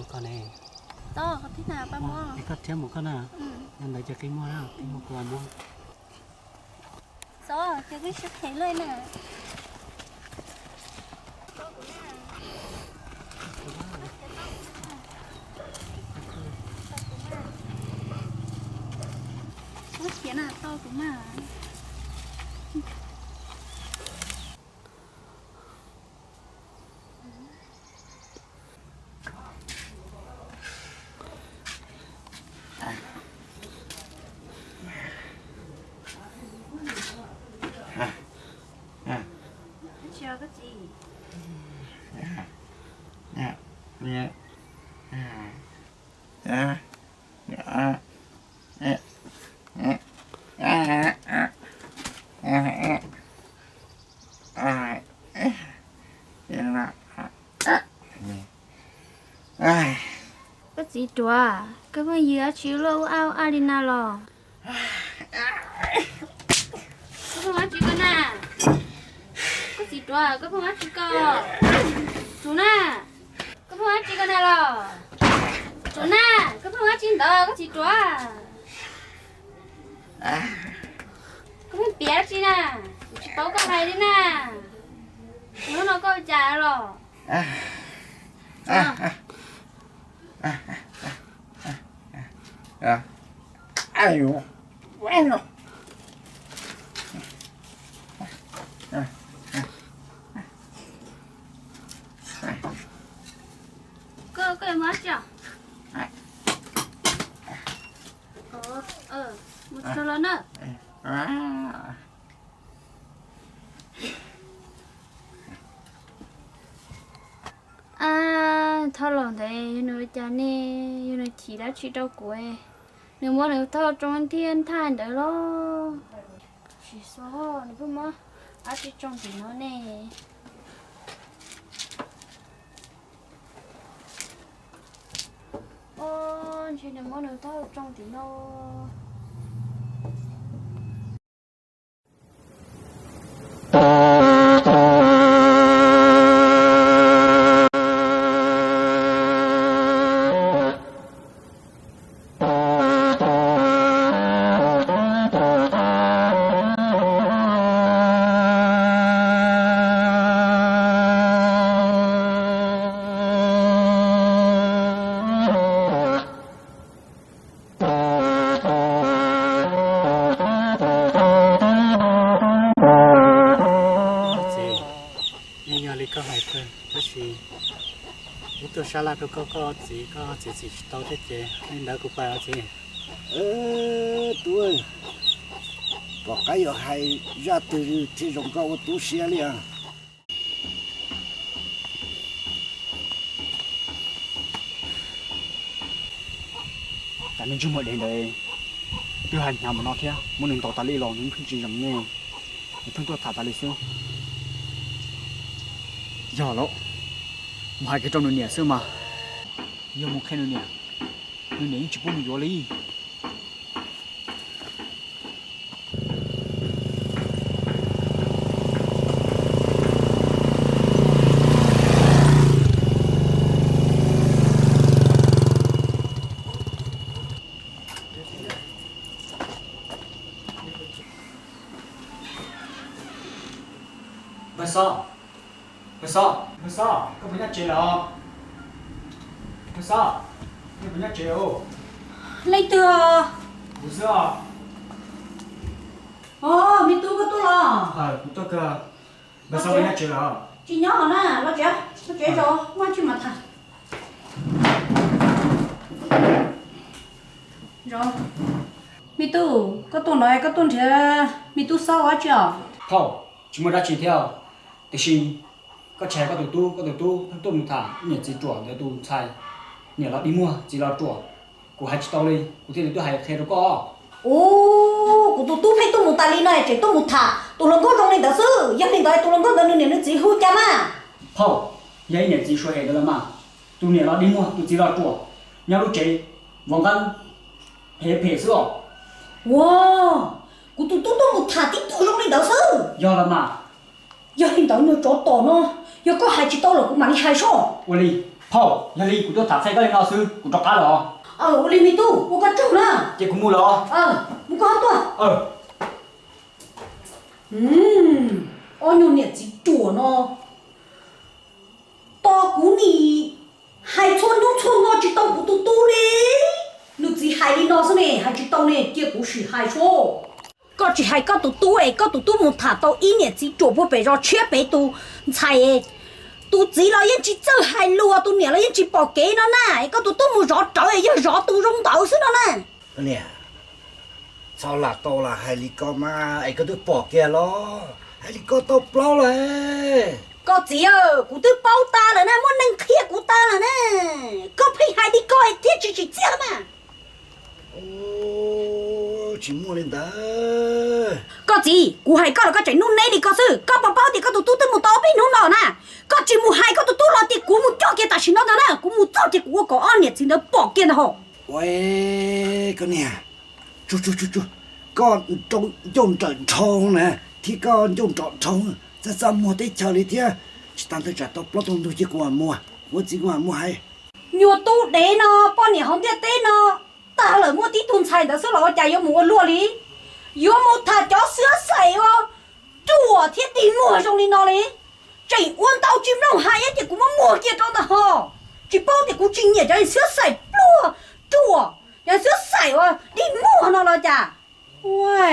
Koj ne? Txob, koj thiab na, pab muab. Es koj thiab mus koj na. Yog ntawd ces qi muag, qi muag kuv muab. Txob, ces peb sib phem lawm na. Muab khiav na, tau kuv mas. Koj txiv ruam, koj pheej yws dab tsi luaj ua ua li na los? Koj pheej ua dab tsi koj na? Koj txiv ruam, koj pheej ua dab tsi koj? Tsum na, koj pheej ua dab tsi koj na los? Tsum na, koj pheej ua dab tsi ntawd koj txiv ruam? Koj pheej piav dab tsi na? Kuv tsis paub koj hais li na. Hnub no koj ua cas los? Koj, koj yuav mus dab tsi os? Mus tsuag los na. Ab, thauj laus ntawd yog nws ua cas ne? Yog nws chim dab tsi rau kuv, nws muab nws thauj tsoo thiab nthaij ntawd los? Tsis xav nws pheej muab dab tsi tsoo tim no ne. Ntshe nws muab nws thauj tsoo tim no. Txiv, yeej yog li koj hais kawg, tab sis wb tuaj sab laj rau koj, koj txiv, koj txiv txim tsis tau thiab ces li ntawd kuv pais os txiv. Tub, pom qab yuav hais zaj twg thiaj zoo nkauj ua tub siab li os. Cov me ntsuj muag dev ntawd twb hais hnyav mus no thiab, muab nws ntaus tas li los nws pheej tsis zoo ne, nws pheej tuaj tham tas li xwb. Yog lawm, mus hais kiag rau nws niam xwb mas, yog mus qhia nws niam, nws niam yeej tsis pub mus yuav li. Npawg Xob, Npawg Xob, Npawg Xob, koj puas nyob tsev lawm? Npawg Xob, koj puas nyob tsev os? Leej twg os? Kuv xwb os. Os, me tub koj tuaj los? Kuv tuaj kawg. Npawg Xob puas nyob tsev lawm? Tsis nyob na, los tsev, los tsev zos muaj tsis mas tham. Me tub, koj tuaj no koj tuaj nrhiav me tub Xob ua dab tsi os? Phauj, tsis muaj dab tsi thiab, tiam sis koj tsis hais koj tus tub, koj tus tub pheej tuaj mus tham niam txiv ruam ntawd tus ntxhais, niam los dig muag txiv los ruam, kuv hais tsis tau li, kuv thiaj li tuaj hais qhia rau koj. Ub, kuv tus tub pheej tuaj mus tas li no tseem tuaj mus tham tus hluas nkauj zoo li ntawd xwb, yog li ntawd tus hluas nkauj ntawd nws niam nws txiv hu cas mas? Phauj, yog ib niam txiv suav hem ntawd los mas, tus niam los dig muag tus txiv los ruam, nyob lub tsev vov nqeeb phem phem xwb os. Ua, kuv tus tub tuaj mus tham tib tug zoo li ntawd xwb. Yog los mas. Yog li ntawd niag tsov tom no, yog koj hais tsis tau los kuv mam li hais soj. Ua li. Phauj, yog li kuv tuaj tham txhais koj li no xwb, kuv rov qab lawm os. Ua li me tub, ua koj tsaug na. Ces kuv mus lawm os. Mus koj tuaj. Ob nyuag niam txiv ruam no, tos kuv nim hais txhua hnub txhua hmo tsis tau kuv tus tub li. Nws txiv hais li no xwb ne, hais tsis tau ne, cia kuv sim hais sub. Koj tsis hais koj tus tub es koj tus tub mus tham tau ib niam txiv ruam puag pem zos tshiab pem tus ntxhais. Tus txiv los yeej tsis txawj hais lus, tus niam los yeej tsis pom kev no na, es koj tus tub mus zov rawv es yog zov tus zoo ntawd xwb no na. Niam, txhob lam tau lam hais li ko mas, es koj twb pom kiag los hais li ko tau plaub lawm. Koj txiv, kuv twb paub tas lawm na, muaj neeg qhia kuv tas lawm na, koj pheej hais li ko thiaj tsis tsim txiaj mas. Tsis muaj li ntawd. Koj txiv, kuv hais koj los koj tseem nuj neb li ko xwb. Koj puas paub tias koj tus tub twb mus tau ob peb hnub no na? Koj tsis mus hais koj tus tub los tias kuv mus coj kiag tam sim no ntag na, kuv mus txog ces kuv ua kom ob niam txiv ntawd pom kiag ntag hos. Ua, koj niag, tsuag tsuag tsuag tsuag, koj ncauj nrawm nrho na, thiab koj ncauj nrov nrho, txaj txaj muag teb chaws li thiab. Tsis tas ntawd tsam tau plaub tau ntug ces kuv mam muag, kuv txiv kuv mam muag hais. Nyuag tub dev no, poj niam hauv ntiaj teb no tag lawm, muaj tib tug ntxhais ntawd xwb los ua cas yuav mus ua luaj li? Yuav mus tham cov xwab xaim ua ruam thiab dig muag zoo li no li. Tseem ua ntau tsis mloog hais ces kuv muab muag kiag rau ntag hos. Tsis paub tias kuv tsis nyiam cov xwab xaim pluag ruam, cov xwab xaim ua dig muag no los cas. Ua,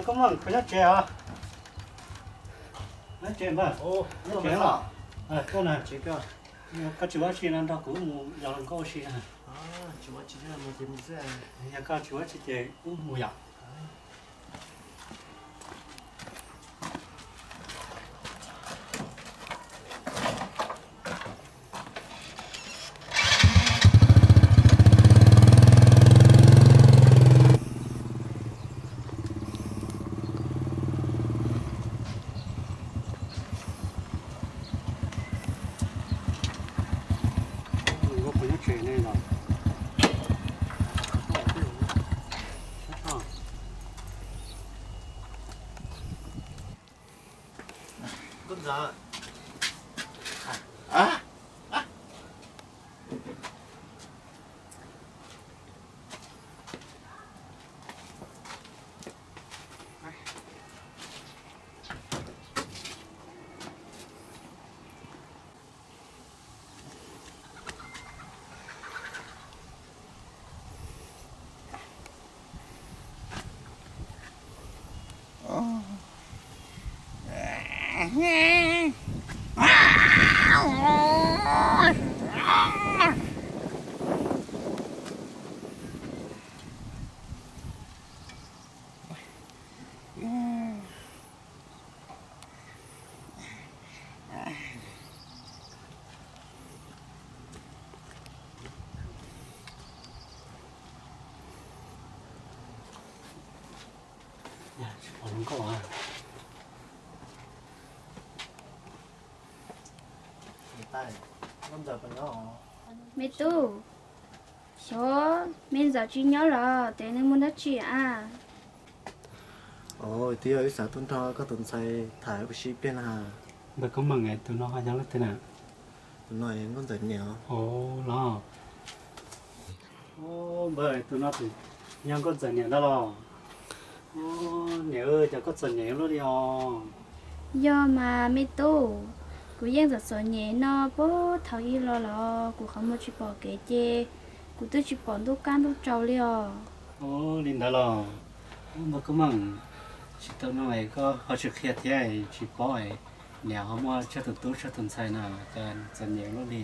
koj mus, koj nyob tsev os. Nyob tsev npawg. Koj tsis ua si no nrog kuv mus yos hluas nkauj ua si na. Yog koj tsis ua si ces wb mus yom. Me tub, xyov me ntxawm tsis nyob los ces nws mus dab tsi a? Twb yog wb xav tuaj nrog koj tus ntxhais tham ua si pliag na. Npawg Koob Meej, tus no ho yog leej twg na? Tus no nkauj ntxawm niam. Los, npawg, tus no yog nkauj ntxawm niam ntag los? Niam, cas koj txom nyem luaj li os? Yog mas me tub, kuv yeej txom txom nyem no puag thaum ub los los kuv qhov muag tsis pom kev ces kuv twb tsis pom ntuj kab ntuj tsaus li os. Li ntawd los? Npawg Koob Meej, tsis tau no es koj ho tsis qhia thiab, tsis paub es niam ho muaj tsawg tus tub tsawg tus ntxhais no, cas txom nyem luaj li?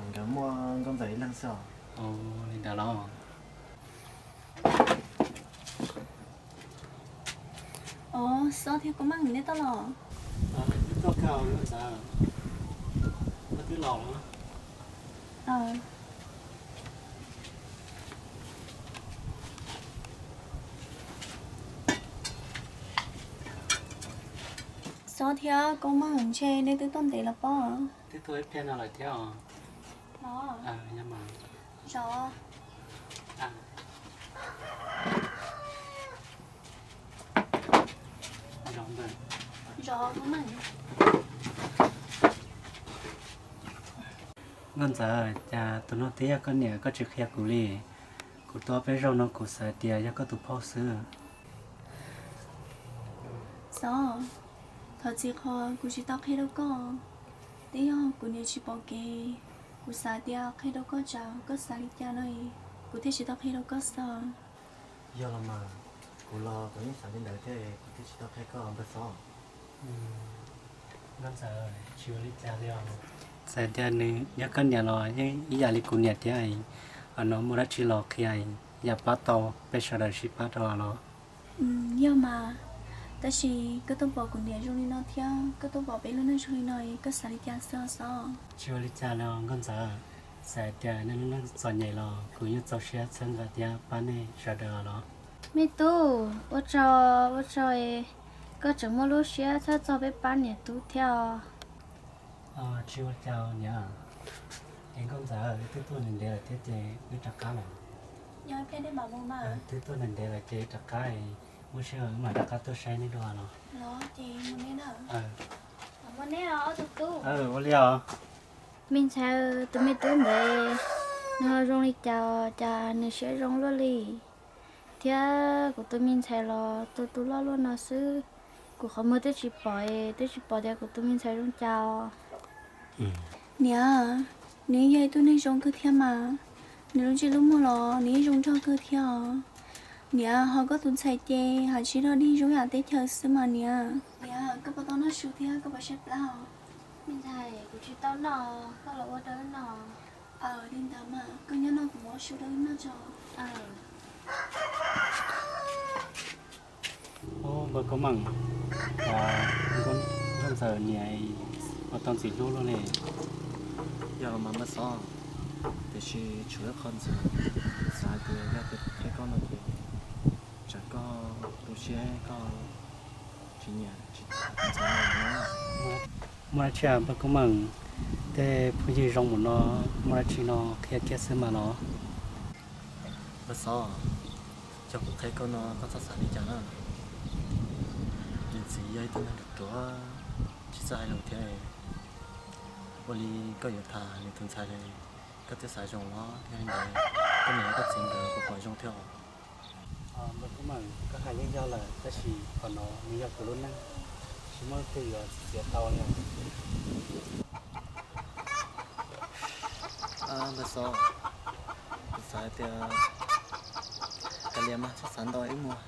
Nkawd muaj nkauj ntxawm ib leeg xwb os. Li ntawd los? Xob thiab Koob Meej, neb tuaj los? Wb tuaj kawg, nkauj ntxawm, koj twb los los? Txob thiab Koob Meej, ntshe neb twb tuaj ntev los pob? Twb tuaj ib pliag no lawm thiab os. Zov. Zov Koob Meej. Nkauj Ntxawm, cas tus no twb yog koj niam koj tsis qhia kuv li? Kuv tuaj peb zaug no kuv xav tias yog koj tus phauj xwb. Xov, thov txim qhov kuv tsis tau qhia rau koj. Twb yog kuv niam tsis pom kev, kuv xav tias qhia rau koj tsam koj xav li cas no, kuv thiaj tsis tau qhia rau koj xwb. Yog los mas, kuv los kuv yeej xav li ntawd thiab, kuv thiaj tsis tau qhia koj npawg Xov. Nkauj Ntxawm, tsis ua li cas li os. Txawm tias nws yog koj niam los yeej ib yam li kuv niam thiab. Qhov no muaj dab tsi los qhia, yam pab tau peb sawv daws sib pab rau los. Yog mas, tab sis koj tuaj pom kuv niam zoo li no thiab koj tuaj pom peb lub neej zoo li no, koj xav li cas xwb Xov? Tsis ua li cas li Nkauj Ntxawm, txawm tias nej lub neej txom nyem los kuv yeej txaus siab txhawb nqa thiab pab nej sawv daws los. Me tub, ua tsaug, ua tsaug, koj tseem muaj lub siab txhawj txog peb pab niam tub thiab os. Tsis ua cas niam. Es Nkauj Ntxawm, wb twb tuaj ntev ntev lawm thiab ces wb rov qab lawm. Twb tuaj ntev ntev lawm ces rov qab, muaj sij hawm wb mam rov qab tuaj saib nej dua los. Ua li os. Me ntxhais, tus me tub ntawd nws ho zoo li cas, cas nws siab zoo luaj li? Thiab kuv tus me ntxhais los tu tu loj luaj no xwb, kuv qhov muag twb tsis pom, twb tsis pom tias kuv tus me ntxhais zoo cas. Niam, nws yog ib tug neeg zoo kawg thiab mas. Nws lub ntsej lub muag los nws yeej zoo nraug kawg thiab os. Niam, ho koj tus ntxhais ces hais tsis dog dig zoo yam teb chaws xwb mas niam. Niam, koj puas tau noj su thiab koj puas saib plab os? Me ntxhais, kuv tsis tau noj, koj los ua rau wb noj. Aws, li ntawd mas koj nyob no kuv ua su rau wb noj tso. Npawg Koob Meej, Nkauj Ntxawm niam ua tau ntxim hlub luaj li. Yog los mas npawg Xov, tiam sis tshuav ib qho ntxiv, kuv xav tias yog tias kuv qhia koj no ces tsam koj tu siab koj tsis nyiam tsis ntxov no. Muaj dab tsi npawg Koob Meej, tej phooj ywg zoo mus no muaj dab tsi no qhia kiag xwb mas los. Npawg Xov, yog kuv qhia koj no koj txhob xav li cas na. Niam txiv yog ib tug neeg ruam ruam, tsis txawj hais lus thiab. Ua li koj yuav tham nws tus ntxhais, koj twb xav zoo los yog li ntawd, koj niam koj txiv nkawd puas pom zoo thiab os? Npawg Koob Meej, koj hais yeej yog lawm tab sis qhov no nws yog kuv lub neej, tsis muaj leej twg yuav txiav tau li. Npawg Xov, kuv xav hais tias kav liam mas txhob xav ntau ib muag.